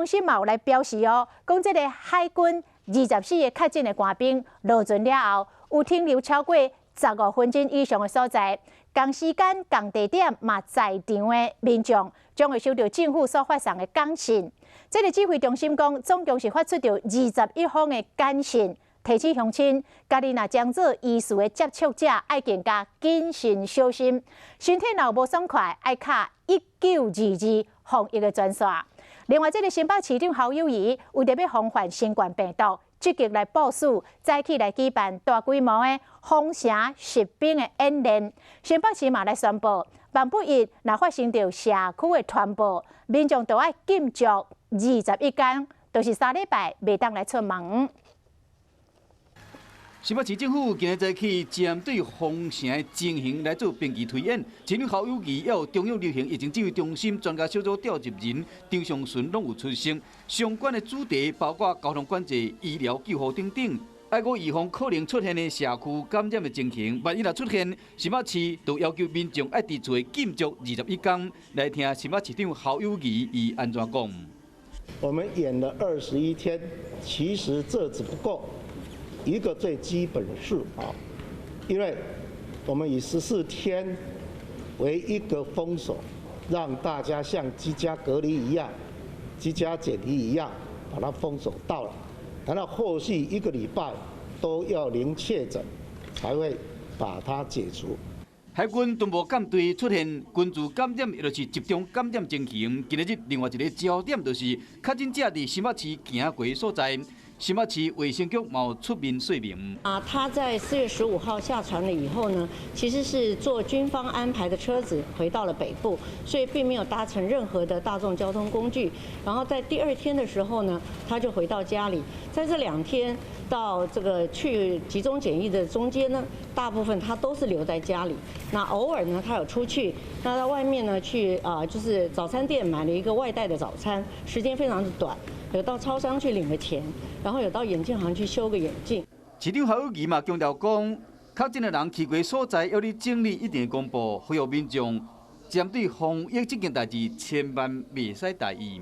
心嘛有來表示哦，講這个海軍24個確診的官兵落船了後，有停留超過15分鐘以上的所在，仝時間、仝地點嘛在場的民眾，將會收到政府所發送的簡訊。這个指揮中心講，總共是發出著21封的簡訊，提醒鄉親，家己若將做疑似的接觸者，愛更加謹慎小心。身體若有無爽快，愛敲1922防疫的專線。另外，這个新北市長侯友宜為著欲防範新冠病毒，積極來部署，早起來舉辦大規模的封城實兵的演練。新北市嘛來宣布，萬不一若發生著社區的傳播，民眾都愛禁足21天，就是3禮拜袂當來出門。新北市政府今日早起針對封城的情形來做兵棋推演，市長侯友宜佮中央流行疫情指揮中心專家小組召集人張上淳攏有出席。相關的主題包括交通管制、醫療救護等等。愛閣預防可能出現的社區感染的情形，萬一若出現，新北市就要求民眾愛佇厝禁足21天。來聽新北市長侯友宜伊按怎講？我們演了21天，其實這只不過一個最基本數啊，因為我們以14天為一個封鎖，讓大家像居家隔離一樣、居家檢疫一樣，把它封鎖到了。等到後續一個禮拜都要零確診，才會把它解除。海軍敦睦艦隊出現群聚感染，抑就是集中感染情形。今日另外一个焦點就是確診者佇新北市行過所在。新北市衛生局嘛有出面說明。啊，他在4月15號下船了以後呢，其實是坐軍方安排的車子回到了北部，所以並沒有搭乘任何的大眾交通工具。然後在第二天的時候呢，他就回到家裡。在這2天到這個去集中檢疫的中間呢，大部分他都是留在家裡。那偶爾呢，他有出去，那到外面呢去啊，就是早餐店買了一個外帶的早餐，時間非常的短。有到超商去領個錢，然後有到眼鏡行去修個眼鏡。市長侯友宜嘛強調講，確診的人去過所在，猶咧整理一定會公布，呼籲民眾針對防疫這件代誌，千萬袂使大意。